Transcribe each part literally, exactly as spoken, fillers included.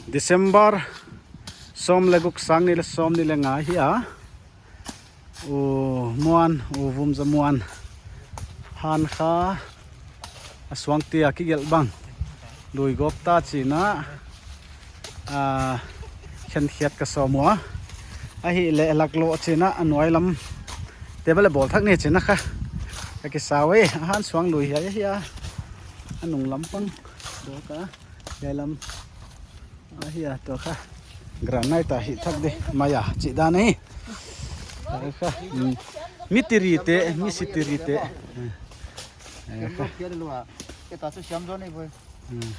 December sawm leh guk, sang nih leh sawmnih leh nga hi a. U Muan, U Vumzamuan han kha a suangte a kigelh bang lui gawp ta chi'n a, a, khenkhiat ka sawm ua. Ahihleh lak loh chi'n a, a nuai lam te bel bawl thak ni chi'n a kha ka kisa uh e. A han suang lui hiai ahi a, a nung lam pang dawk a, hiai lam ahi a, tua kha granite a hih thak di mai a chih dan ahi. Kha, mm, mi tiri te, mi si tiri te. Eh, kha. Mm.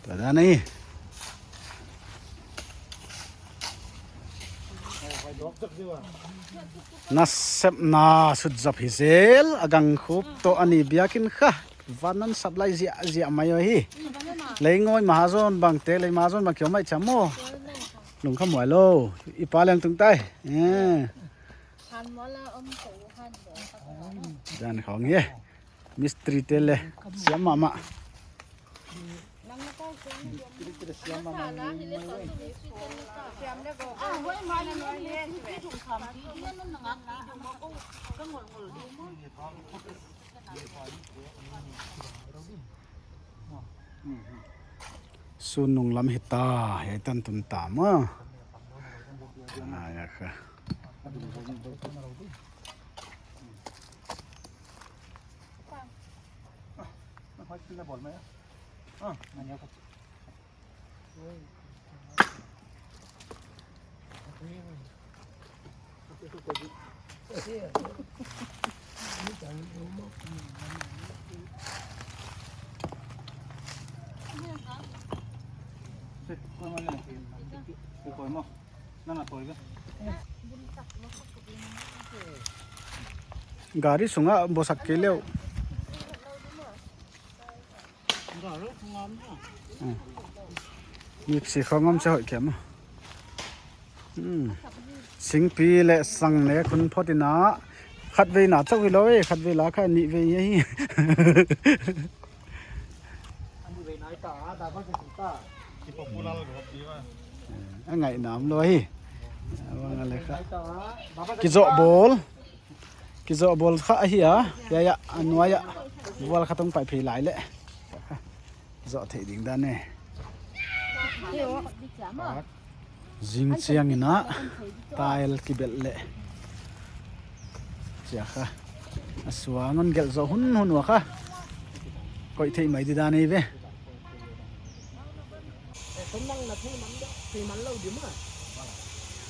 Tua dan ahi. Nasepna sutzop hi zel, a gang khup toh a ni biakin kha. Van nan sap lai ziahziah mai uh hi. Lei ngoi mahajon bang te, lei mahajon bang kiom mai cham maw. Lungkham huai lou. I pa leng tung tai. Eh. Dan khong hi. Mistri te leh siam mahmah. Sun nung lam hita, hiai tan tun ta maw. Ah, ya kha. Gari sunga bosak kei leh. Hmm. Mixi khong om se hoih kiam. Hmm. Singpi leh sang ne khun phot in a. Khatvei na chauh hilou e, khatvei la kha nihvei hi. A ngaihna omlou hi. Kizoh bawl. Kizoh bawl kha ahi a, ya ya, a nuai a, vual khat hong pai phei lai leh. Zoh theih ding dan e. Zing chiang in a, tile kibelh leh. Chia kha. A suang hon gelh zoh hunhun ua kha. Koih theih mai di dan e ve.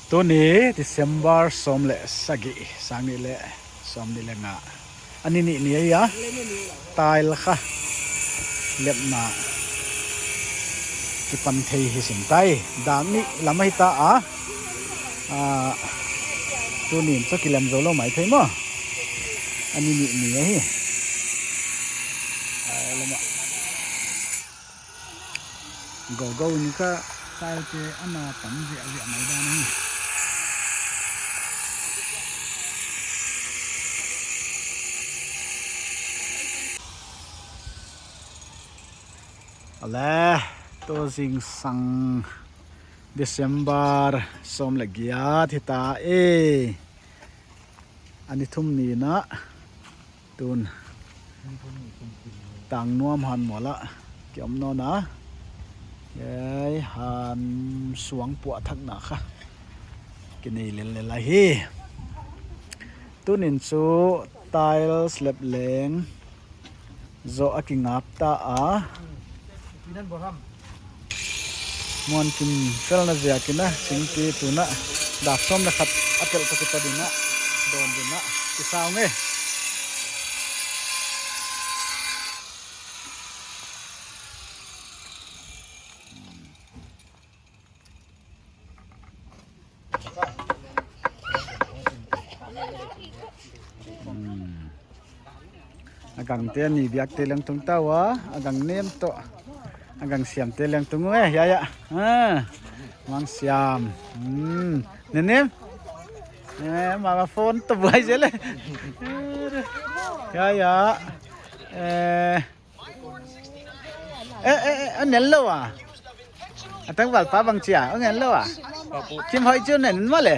Tuni December sawm leh sagih, sang nih leh sawmnih leh nga. A ni nih ni ahi a. Tile kha lepna kipan thei hi sim tai. Dak nih lam ahi ta a. Ah, tuni'n chu kilem zou lou mai thei maw. A ni nih ni ahi. Ai, lama. Gogo in kha tile te ana tam ziahziah mai dan hi. Ale, tu zingsang December sawm leh giat hita e. A ni thum ni in a. Tun Tangnuam han mual ah kiom nawn a, ei han suang puahthakna kha kinei lellel ahi. Tuni'n chu tiles lep leng zoh a kingap ta a. Muan kim felna ziakin a, singpi tun a dak sawm leh khat a telh toh kipan in a dawn ding a kisa ung e. Hmm. A gangte a ni biakte leng tung ta ua, a gang nem toh a gang siamte leng tung e, hiai ah. Ah, Mang Siam. Hmm. Nenem. Eh, mama phone toh buai zel e. Hiai ah. Eh, Eh, eh, eh, a nel lou a. A tangvalpa bang chia, a nel lou a. Kim Hoih chu nen maw le.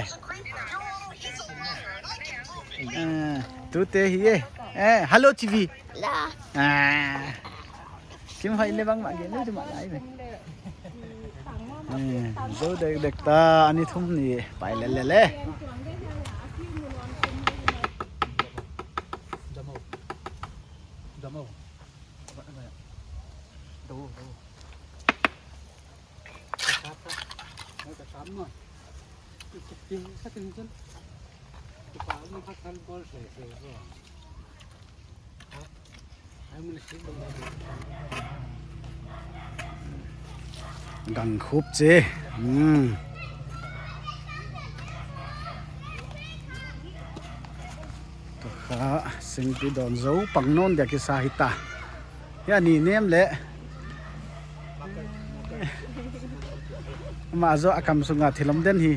Eh, tute hi e. Eh, Hello T V. La. Ah. Kim Hoih le bangmah gen lou tu mah lai ve. Eh, zou dekdek ta, a ni thum ni pai lel lel e. Gang khup che. Hmm. Tua kha singpi dawn zou pang nawn dia kisa hita. Hia ni nem le. Amah zaw a kam sunga thil om den hi.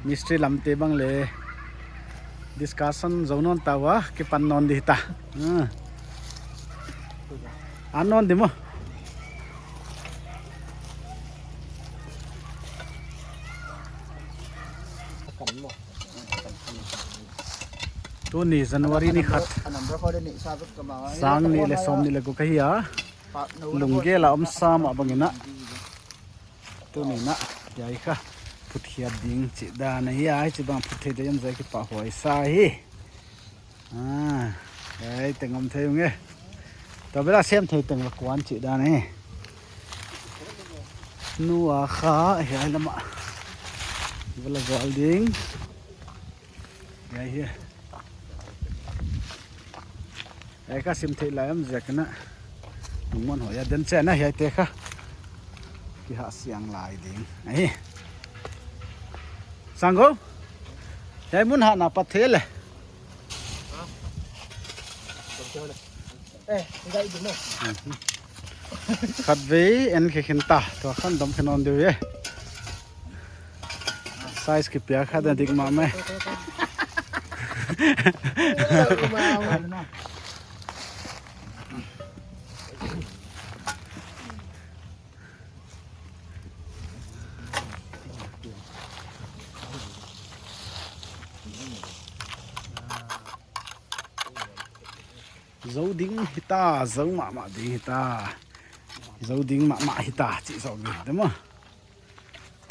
Mistri lamte bang le discussion zou nawn ta ua, kipan nawn di ta. Ah. An nawn di maw. Tuni January ni khat, sang nih leh sawmnih leh guk ahi a. Lunggel a om sa mah bangin a, tuni in a, hiai kha phutkhiat ding chih dan ahi a, hichibang phut theih ding om zaw kipahhuai sa hi. Ah, hiai teng om thei ung e. Tua bel a sem thei teng va kuan chih dan e. Nu a kha hiai lam ah va la zual ding. Hiai hi. Hiai kha sim theih lai om ziak in a, lungmuan hoih a, den chiang a hiaite kha kihahsiang lai ding ahi. Sang Go. Hiai mun hahna pat thei le. Eh, ngai di mo. Khatvei en khe khin ta, tua khan dam khe nawn di ve. Size kipia kha dan dik mahmah e. Zou ding hita, zou mahmah ding hita. Zou ding mahmah hita, chih zou ding hita maw.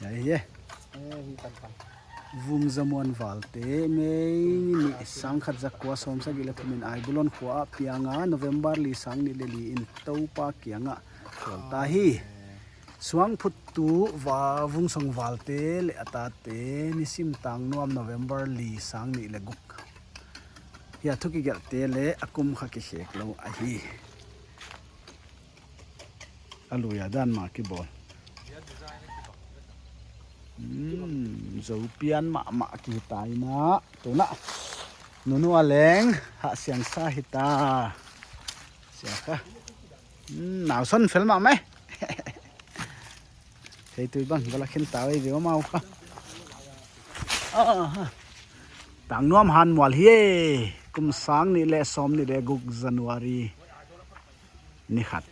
Hiai hi e. Vung Zamuan Valte, May ni nih, sang khat za kua sawmsagih leh thum in Aibulon khua ah piang a, November li sang nih leh li in Toupa kiangah khawl ta hi. Suang phuttu va Vungsong Valte leh a tate, nisim Tangnuam November li sang nih leh guk. Hiai thu kigelhte leh a kum kha kikhek lou ahi. A lui a dan mah kibawl. Hmm, zou pian mahmah kihita in a. Tuna. Nunu a leng hahsiang sa hita. Sia kha. Hmm, nau son fel mahmah e. Hei tui bang, va la khin ta ve ve mau kha. Ah, ha. Tangnuam han mual hi e. Kum sang nih leh sawmnih leh guk January ni khat.